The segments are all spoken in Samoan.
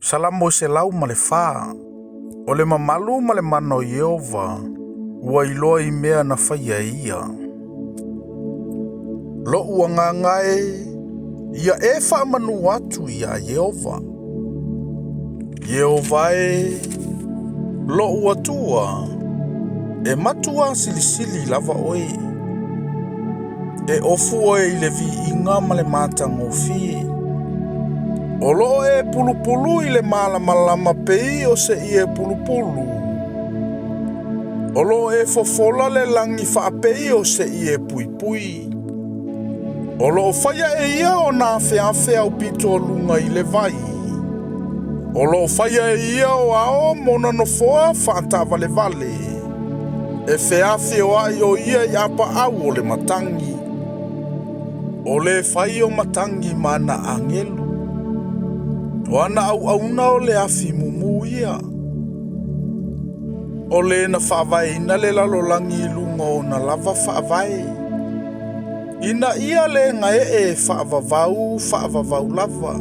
Salamo 104. O le mamalu ma le mana o Ieova, ua iloa i mea na faia e ia. Lo'u agaga e, ia e faamanu atu iā Ieova. Ieova e, lo'u Atua, e matuā silisili lava oe. E ofu oe i le viiga ma le matagofie. O lo o e pulupulu i le malamalama pei o se ie pulupulu. O lo o e fofola le lagi faapei o se ie puipui. O lo o faia e ia ona afeafe aupito o luga i le vai. O lo o faia e ia o ao ma ona nofoa faataavalevale. E feafioai o ia i apaau o le matagi. O le fai o matagi ma ana agelu. O ana auauna o le afi mumu ia. O le na faavaeina le lalolagi i luga o ona lava faavae. Ina ia le gaee e faavavau faavavau lava.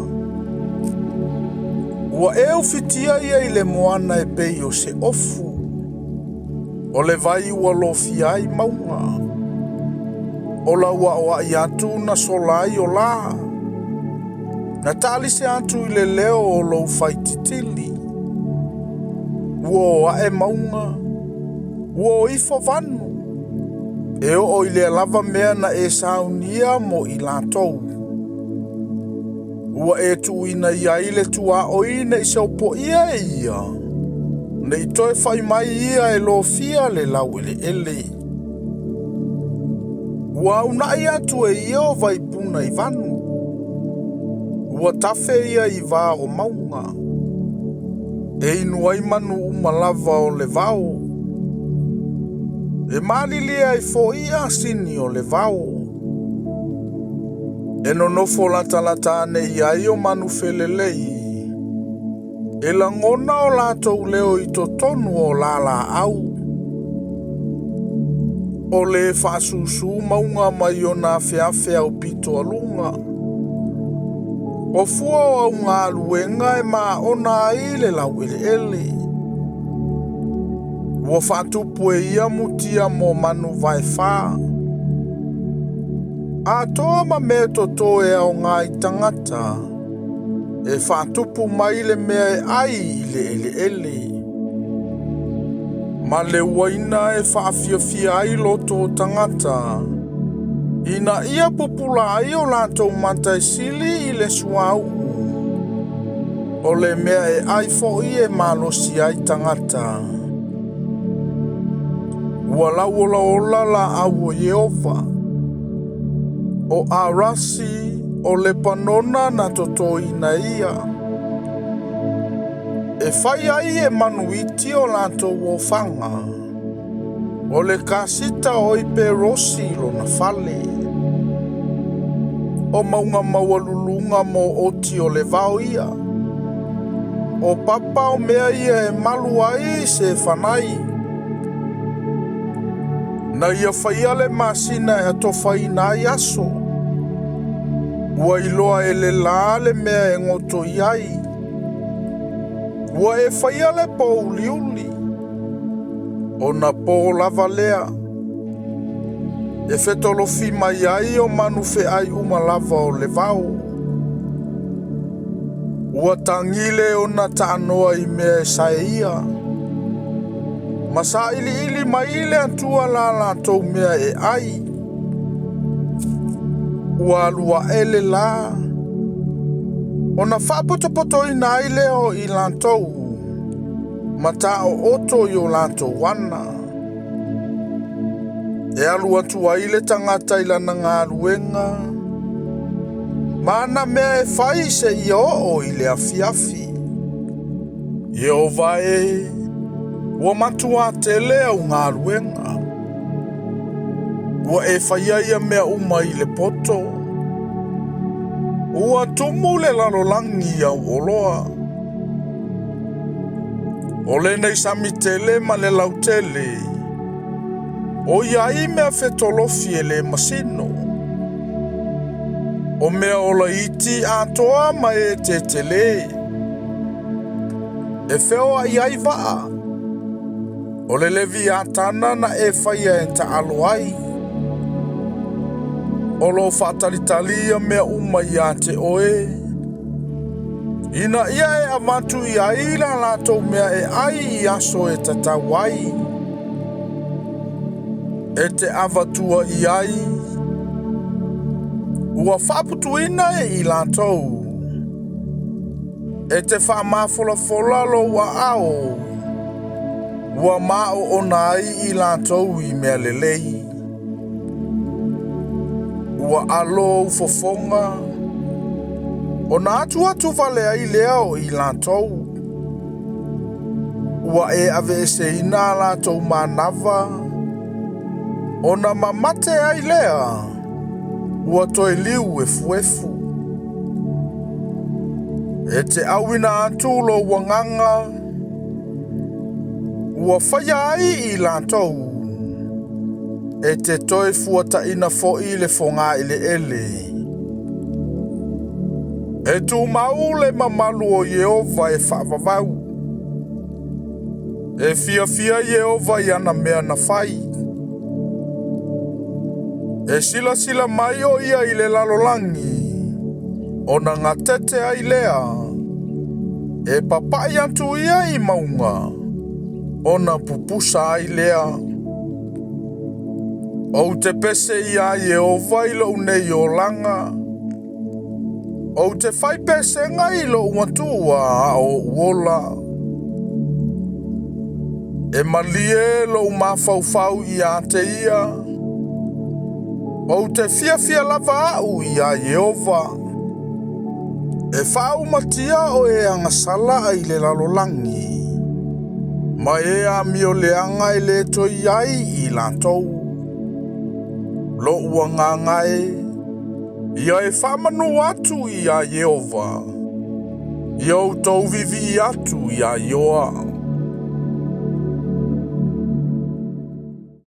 Ua e ufitia ia i le moana e pei o se ofu. O le vai ua lofia ai mauga. O lau aoai atu na sola ai o lā. Na taalise atu i le leo o lou faititili. Ua o ae mauga, ua o ifo vanu. E oo i lea lava mea na e saunia mo i latou. Ua e tuuina i ai le tuaoi nei seopoia e ia. Nei toe fai mai ia e lofia le laueleele. Ua aunai atu e ia o vaipuna i vanu. Ua tafe ia i va o mauga. E inu ai manu uma lava o le vao. E malilie ai foi asini o le vao. E nonofo latalata ane i ai o manu felelei. E lagona o latou leo i totonu o lalaau. O le faasusu mauga mai ona afeafe aupito aluga. O fua o au galuega e maona ai le laueleele. Ua faatupu e ia mutia mo manu vaefa. Atoa ma mea toto e aoga i tagata. E faatupu mai le mea e ai i le eleele. Ma le uaina e faafiafia ai loto o tagata. Ina ia pupula ai o latou mata e sili i le suauu. O le mea e ai foi e malosi ai tagata. Ua lauolaola laau o Ieova. O arasi o Lepanona na totoina e ia. E fai ai e manu iti o latou ofaga. O le kasita o iperosi lona fale. O mauga maualuluga mo oti o le vao ia. O papa o mea ia e malu ai se fanai. Na ia faia le masina e atofaina ai aso. Ua iloa e le lā le mea e goto i ai. Ua e faia le pouliuli. Ona po lava lea. E fetolofi mai ai o manu feai uma lava o le vao. Ua tagile ona taanoa i mea e sae ia. Ma sailiili mai le Atua la latou mea e ai. Ua alu ae le lā. Ona faapotopotoina ai lea o i latou. Ma taooto i o latou ana. E alu atu ai le tagata i lana galuega. Ma ana mea e fai seia oo i le afiafi. Ieova e, ua matuā tele au galuega. Ua e faia ia mea uma i le poto. Ua tumu le lalolagi i au oloa. O lenei sami tele ma le lautele. O ia ai mea fetolofi e le masino. O mea ola iti atoa ma e tetele. E feoai ai vaa. O le Leviatana na e faia e taalo ai. O lo o faatalitali ia mea uma ia te oe, ina ia e avatu i ai la latou mea e ai i aso e tatau ai. E te avatua i ai, ua faaputuina e i latou. E te faamafolafola lou aao, ua maoona ai i latou i mea lelei. Ua alo ou fofoga, ona atuatu vale ai lea o i latou. Ua e aveeseina a latou manava, ona mamate ai lea, ua toe liu efuefu. E te auina atu lou agaga, ua faia ai i latou. E te toe fuataina foi le fogaeleele. E tumau le mamalu o Ieova e faavavau. E fiafia Ieova i ana mea na fai. E silasila mai o ia i le lalolagi, ona gatete ai lea. E papai atu ia i mauga, ona pupusa ai lea. Ou te pese ia Ieova i lou nei olaga. Ou te fai pesega i lou Atua a o ou ola. E malie lou mafaufau ia te ia. Ou te fiafia lava au ia Ieova. E faaumatia o e agasala ai le lalolagi, ma e amio leaga e le toe ai i latou. Lou agaga e, ia e faamanu atu ia Ieova, ia outou vivii atu ia Ioa.